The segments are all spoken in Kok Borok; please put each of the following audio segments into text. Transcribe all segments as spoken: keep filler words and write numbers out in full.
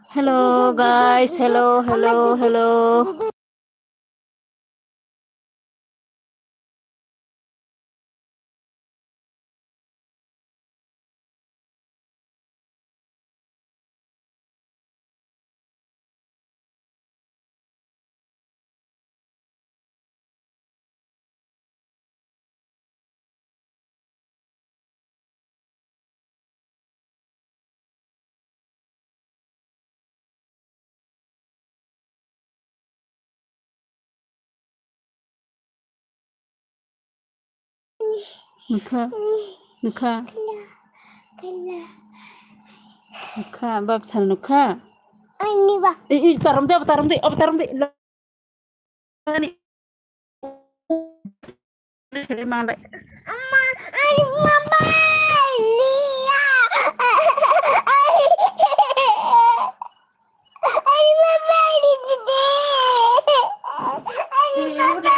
Hello, guys. Hello, hello, hello. Nukha, nukha. Nukha, bab sal nukha. Ani ba. Eh, eh, taram de, taram de, taram de. Ani. Ama, ani mama liya. Ani mama liya. Ani mama.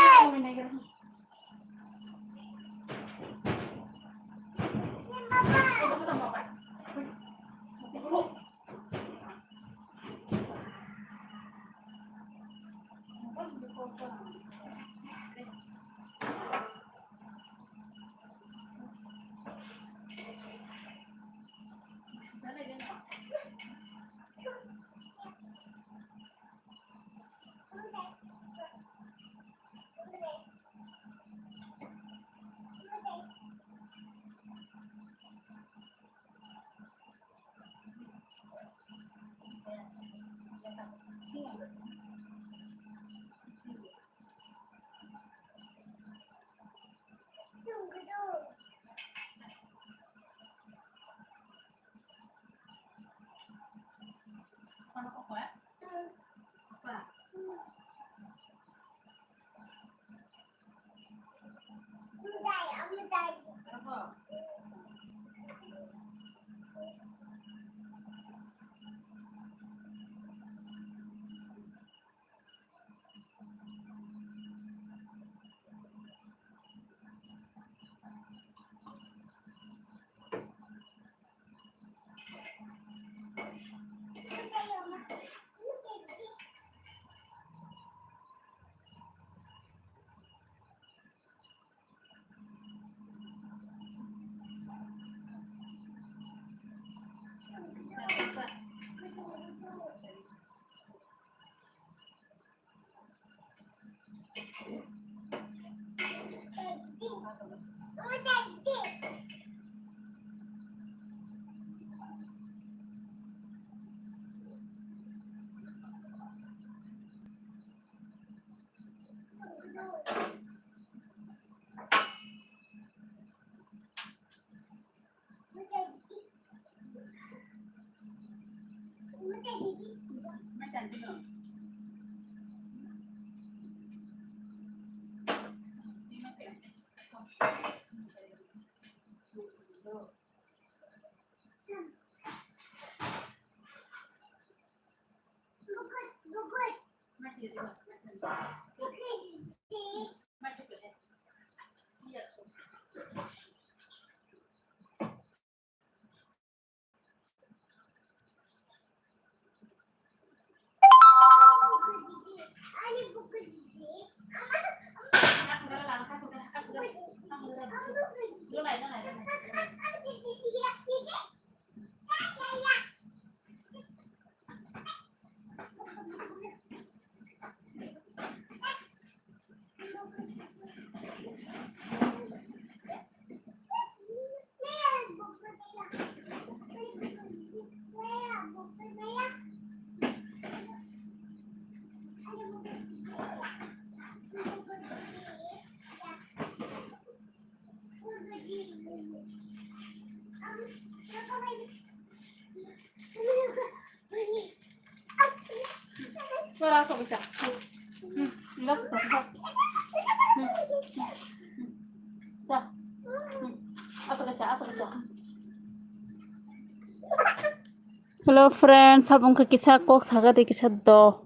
Hello friends, sabung kha kisa kok saga de kisa do.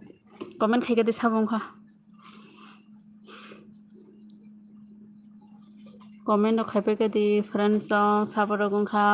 Comment khai de sabung kha. Comment no khai pe de friends song saborok wngkha.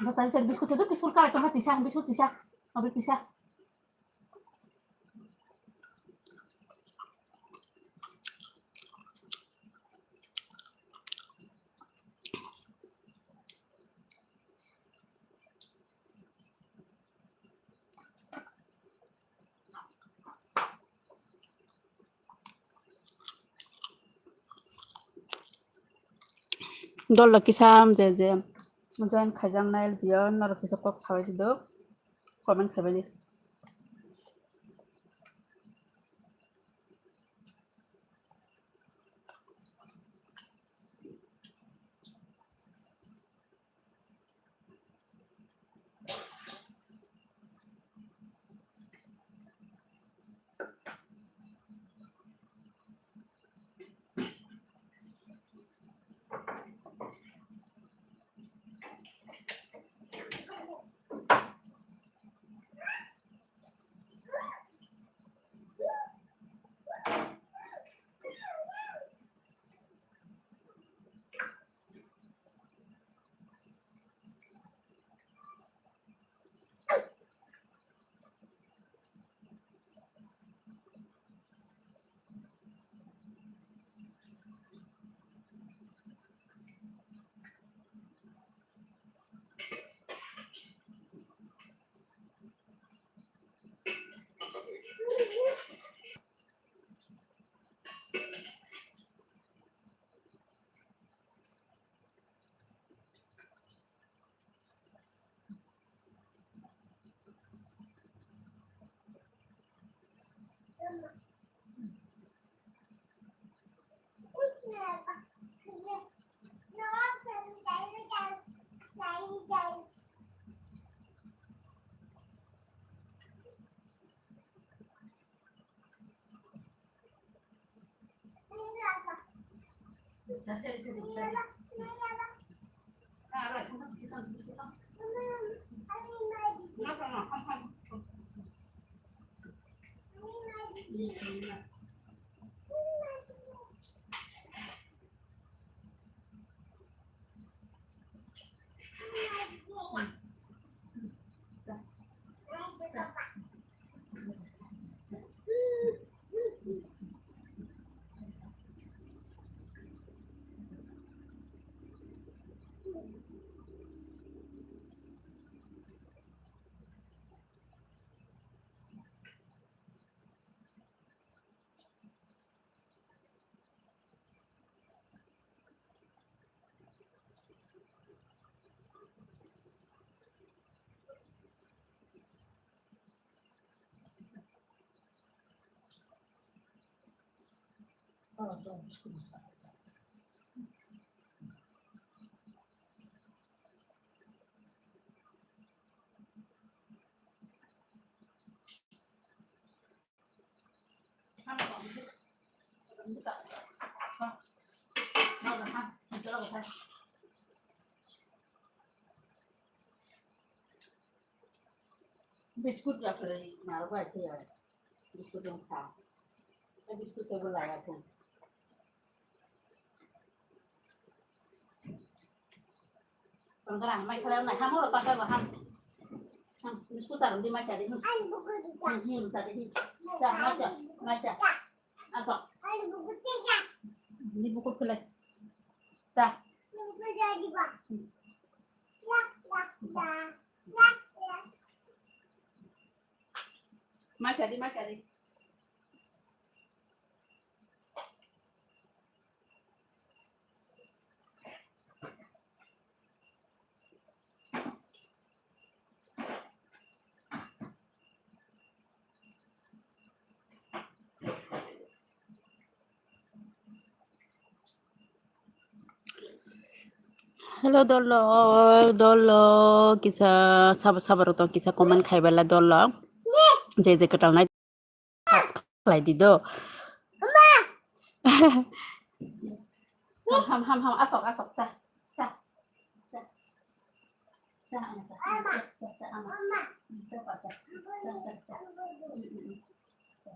Bwsai se biskut se, biskut karai tongkha tisa, biskut tisa, abo tisa. Dol rok kisa je je join khaijaknai video norok kisa kok sabai di, comment khaibai di. Biscuit rok kwrwi narwk bai khe ai. Biscuit rok sa. Biscuit tei bo laya khe. Tongthar ang mai khlai nai, hamo rok ta khe bo ham. Hmm, biscuit sa rwdi, mai sa di. Hmm. Hmm, hmm, sa di. Sa, mai sa, mai sa. Asok. Ni buku khulai. Sa. Hmm. Mai sa di, mai sa di. Hello, dolo, dolo, kisa sabo sabo rok tong, kisa comment khai bala dolo. Je je kwtal nai khlai di do. Ham, ham, ham, ham, asok, asok, sa, sa, sa. Sa, ama, sa, sa, sa, ama. Sa, sa, sa. Mm, mm, mm. Sa.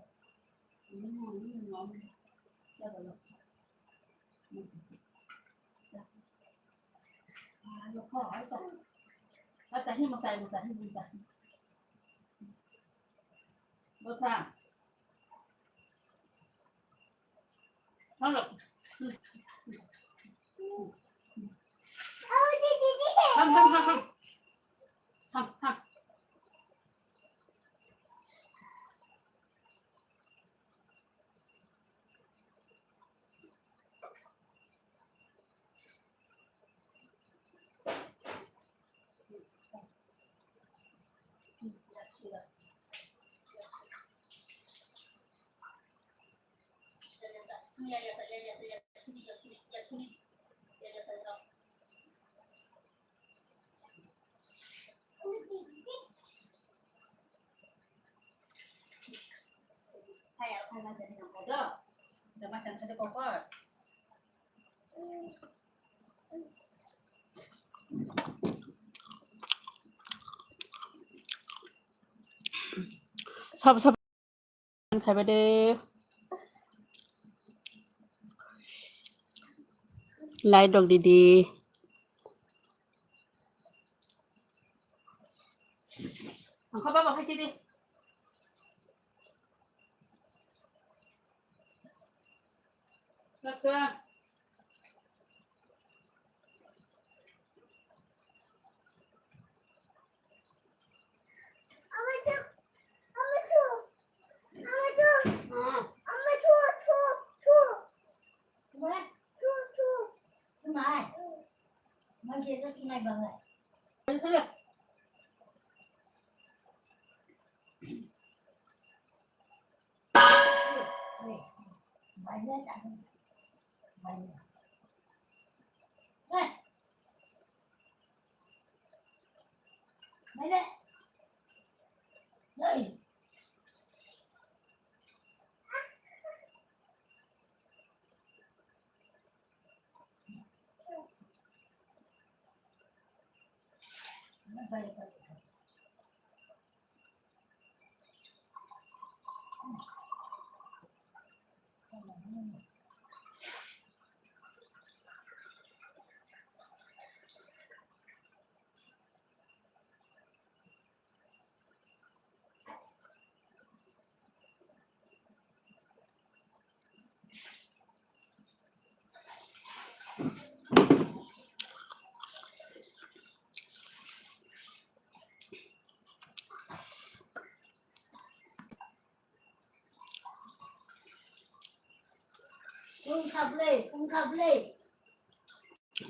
Mm, mm, mm. Sa, sa, sa. Sab sab. Khai ba de. Like rok di di. Ang kha baba khai si di. Sasa.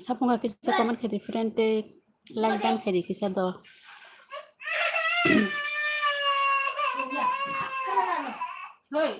Sapunga kisa comment khaidi friend tei like dan khaidi kisa do. Hoi.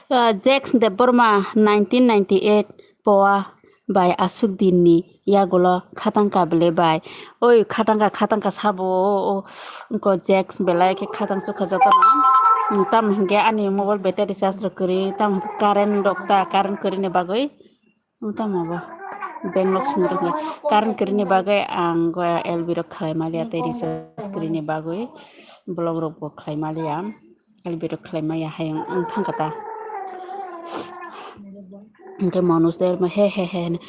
Ah, Jakes Debbarma, nineteen ninety-eight, Poa bai aswk dinni yagulo khatangkha bele bai. Oi, khatangkha, khatangkha sabo, o, o, wngkha Jakes belai khe khatang sukha jotono. Tamo hinkhe ani mobile battery charge rok kwrwi, tamo hinkhe current rok ta, current kwrwini bagwi. Tamo bo bank lok simi tongkha. Current kwrwini bagwi ang go L B rok khlai maliya tei recharge kwrwini bagwi vlog rok bo khlai maliya. L B rok khlai maya hai wng thangkha ta. Hwnkhe Manoj de he he he hwnwi.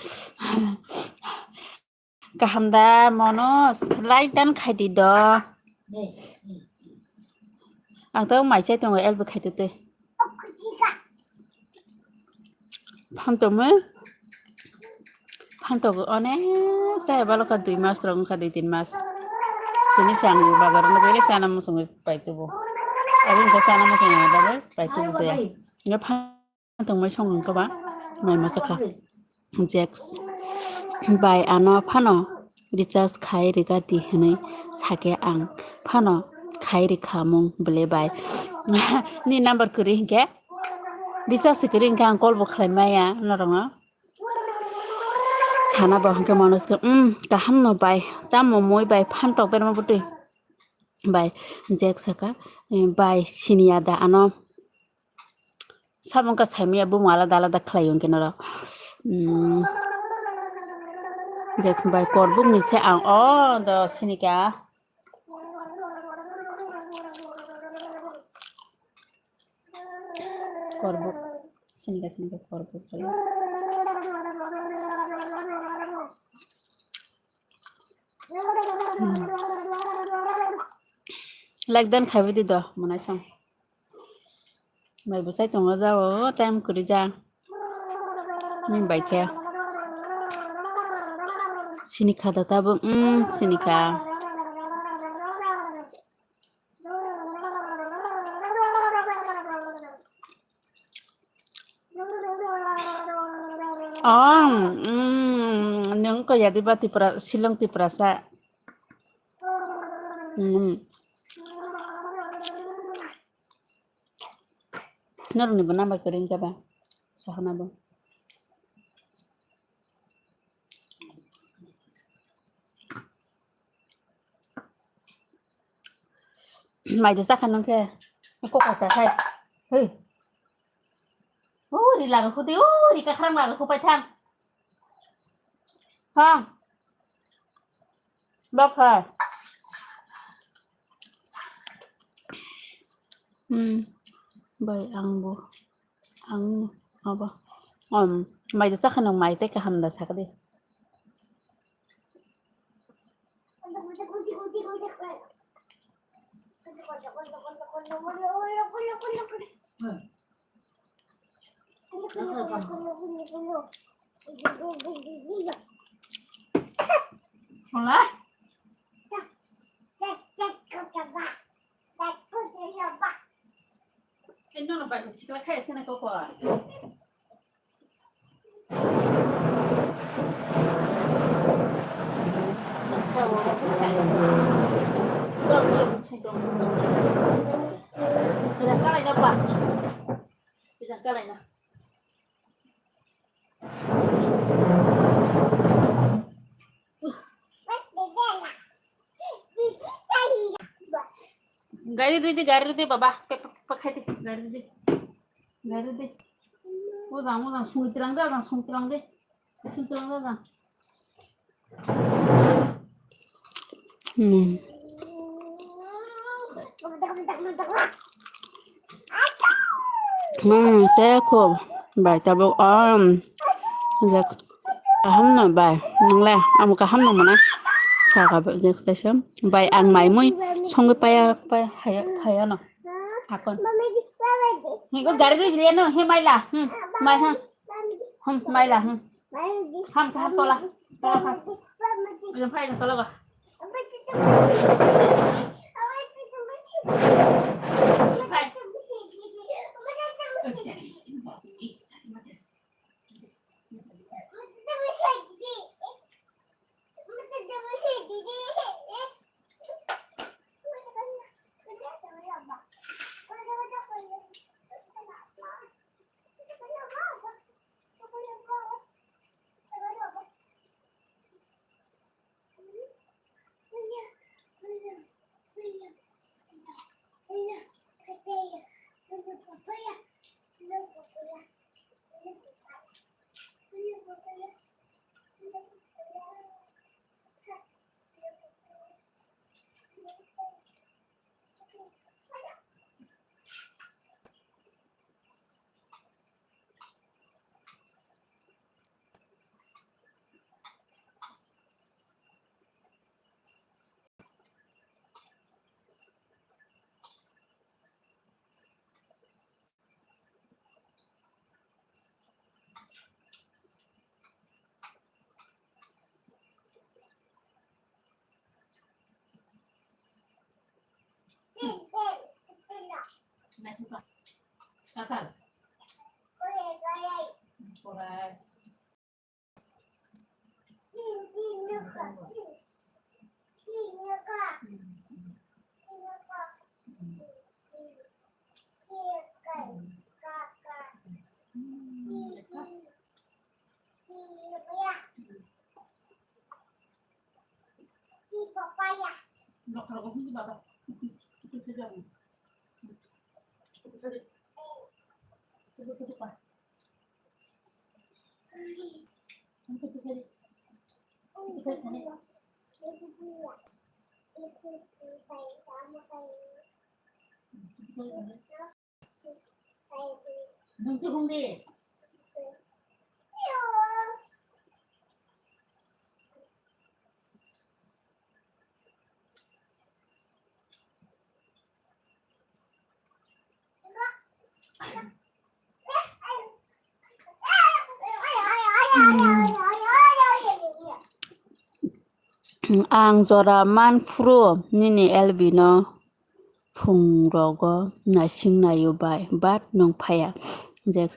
Kaham da Manoj, like dan khaidi do. Ang to mai chai tongo, L B khaidi tei. Phantomwi, phantogo onek chaya balokha dui mas rok wngkha, dui tin mas. Tini se ang bazar nugwi le chana muchungwi paitubo. Aboni khe chana muchungwi bagwi paitubo jaya. Nge phan- Tongmai song wngkha ba mai masa kha. Jakes bai ano phano recharge khai rwgadi hwnwi sakhe ang phano khai rwkha mung bwle bai. Ni number kwrwi hinkhe recharge se kwrwi hinkhe ang call bo khlai maya norokno. Sana bo hinkhe Manoj khe, "Um, kaham no bai, tamo moi bai phan tok berma bwtwi." Bai Jakes saka, "Eh, bai siniya da ano." Sabo wngkha saimaya bumung alada alada khlai wngkhe norok. Mm, Jackson bai korbuk ni se ang o do sinika. Korbuk. Sinika, sinika, korbuk. Hmm. Like dan khaibai di do, mwnai song. Bai bwsai tongo jao, time kwrwi ja. Nini bai khe. Sini kha da tabuk, mm, sini kha. Oh, mm, nung kaya diba Tripura, Shillong Tripura sa. Mm. Norokni bo number kwrwi wngkha ba, Sahana bo. Mai de sakha nung khe, kok kok ta khai. Hey. Oh, ri laga khu de, oh, ri kakhrang laga khu pai thang. Thang. Bok hai. Hmm. Bai ang bo. Ang abo. Um, mai de sakha nung mai tei kaham da sakha de. Hola. Eno no bai sikla khai sene koko. Gari ridi, gari ridi, baba. Pe-, pe-, pe-, khai di, gari ridi. Gari ridi. Ojang, ojang, sungwi tlang de, ojang, sungwi tlang de. Sungwi tlang de, ojang. Hmm. Hmm, se khub. Bai, tabuk, um, jak. Kaham no bai, nungle, amo kaham no mwnai. Saka bai, jak, kaisa. Bai, ang mai mui, songwi paya, paya, haya, haya no. Akon. Ni ko gari rui liya no, he maila. Hmm, mai ha. Hmm, maila, hmm. Ham, ham, tola. Tola, ham. Ilang phai, ilang tola ba. Ang jora man phuru nini L B no phung rogo naising naio bai, but nwng phaiya. Je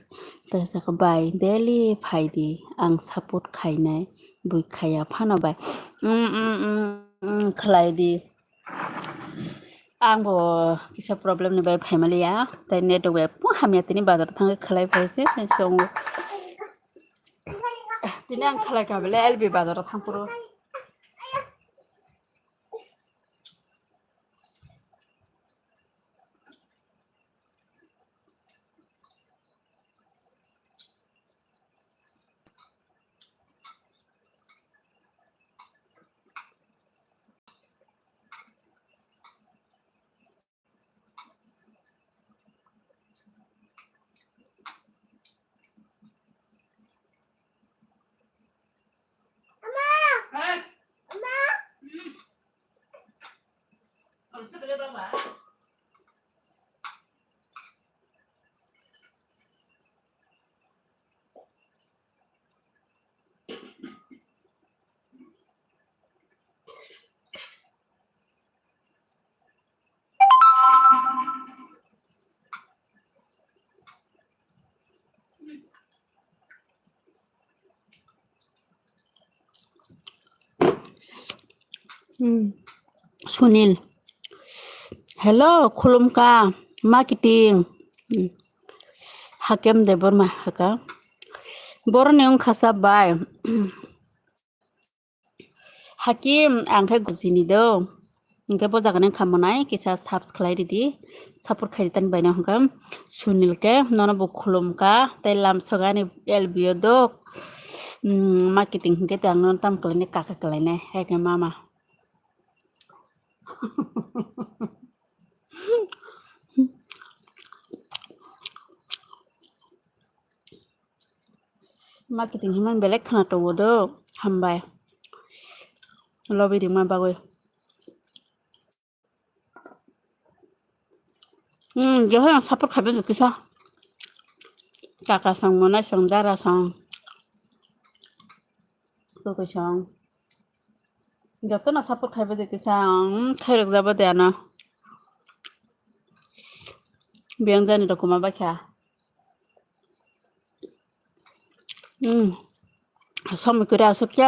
tesa bai daily phai di, ang support khainai bui khaiya phano bai. Mm, mm, mm, mm, khlai di. Ang bo kisa problem ni bai phaimaliya, tai network bai pung hamya, tini bazar thangwi khlai phaise, tini ang khlai kabele L B bazar thangphuru. Hmm. Sunil. Hello, khulumkha, ma kiting. Hmm. Hakem Debbarma haka. Boroni wngkha sa bai. Hakim, ang khe gujini do. Hingke bo jaga nang khamonai kisa subs khlai ridi. Support khai ritani baino hwnkhe Sunil khe nono bo khulumkha tei lamsogo ani L B o do. Hmm, ma kiting hingke tei ang nono tam khlainai, kaka khlainai, hai khe mama. Ma kiting himani belai khwna tongo do, hambai. Lobby ringma bagwi. Hmm, joho ang support khabe kisa. Kaka song, monai song, dara song. Kokoi song. Jotono support khaibo de kisa, hmm, khairok jabo de ano. Biyang jani rok kwma bakha. Hmm. Somoi kwrwi aswk khe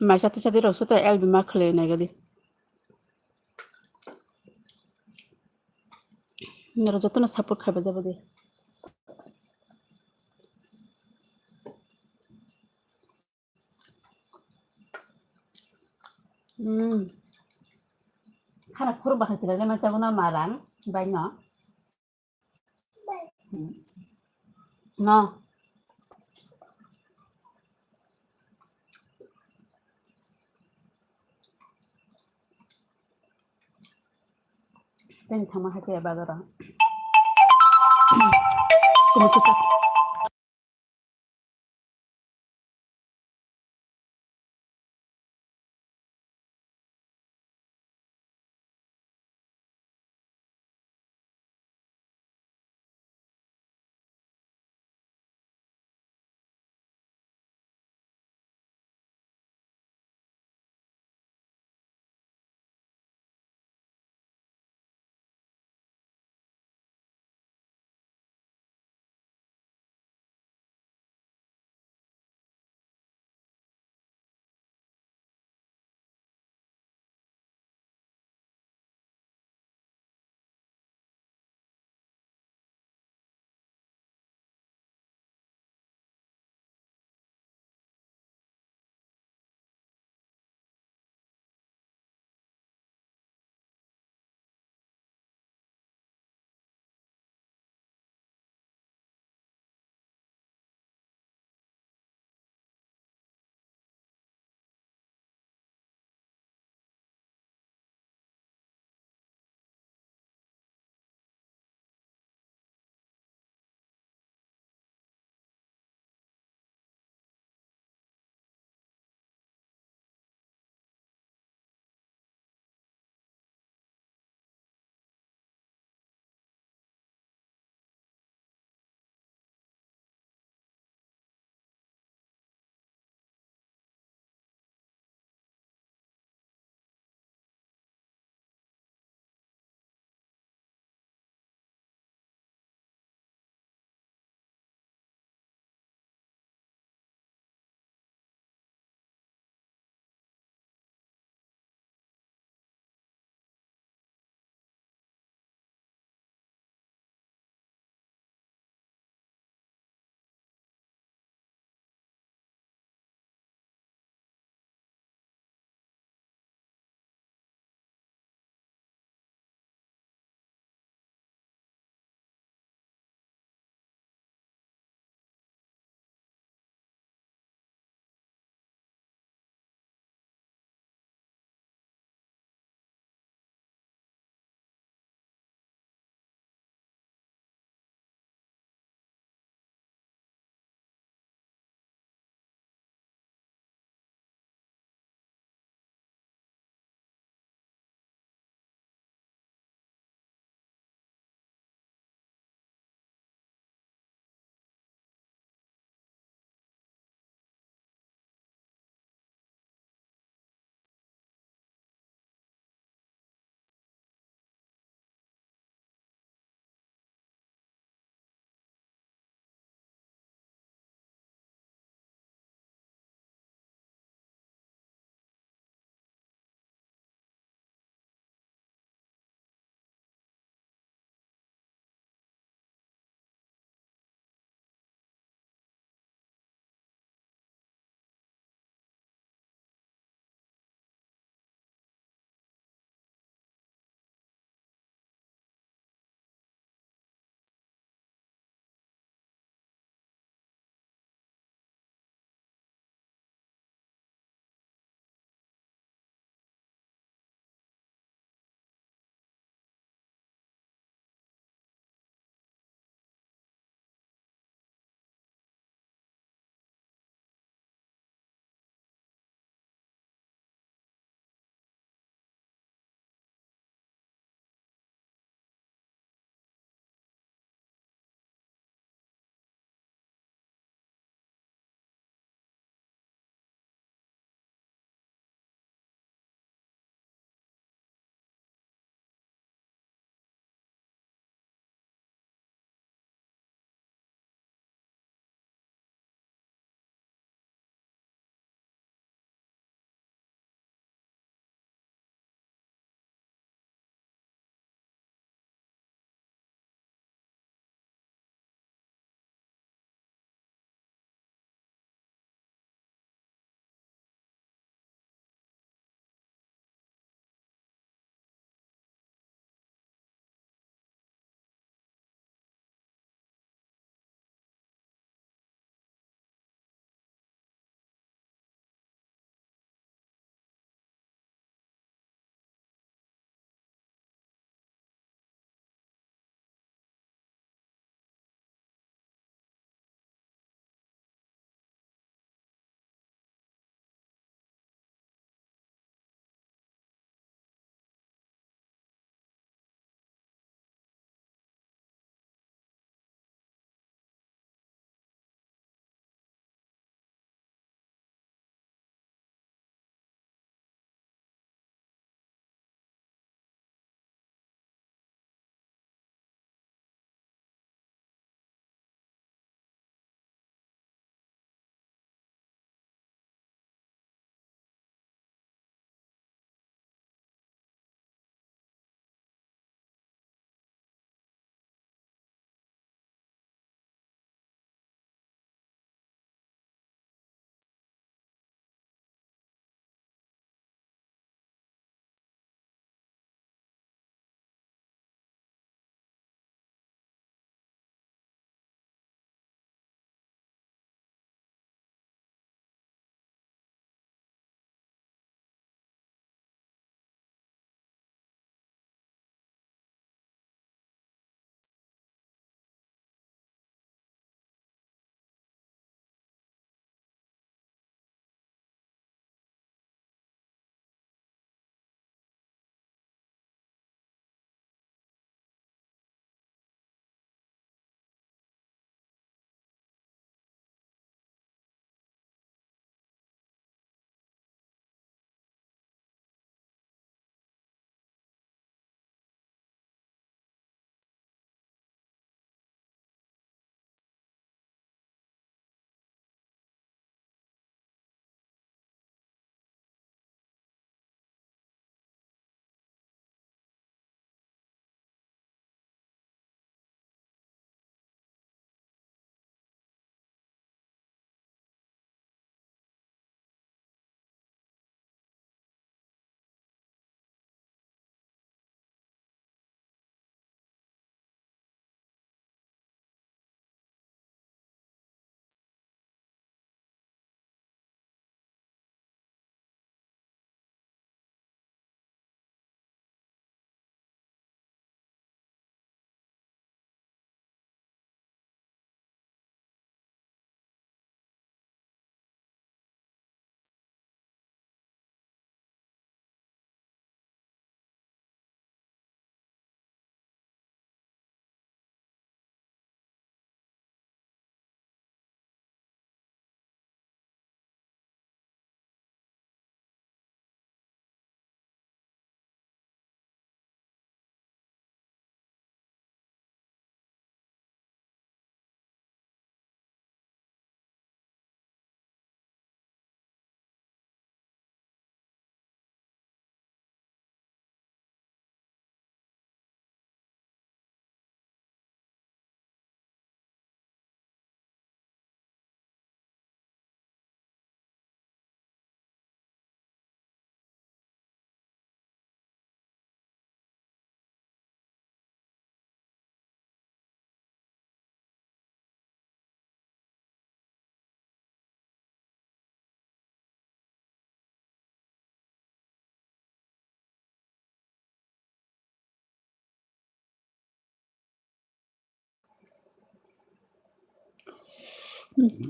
maisa tisa di rok soto L B ma khwlai nai gadi. Norok jotono support khaibo jabo de. Hmm. Khana khur bahai chwrai le ma chago na marang bai no. Hmm. No. Tei thangma hai khe bazar o. Kumu kisa.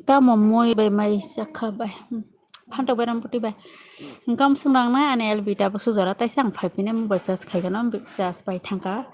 Tamo moi bai mai sakha bai. Phantok bai ram puti bai. Kam sung nang na ani L B ta bo sujara tai sang phai pine mo bai chas khai gana chas bai thangka.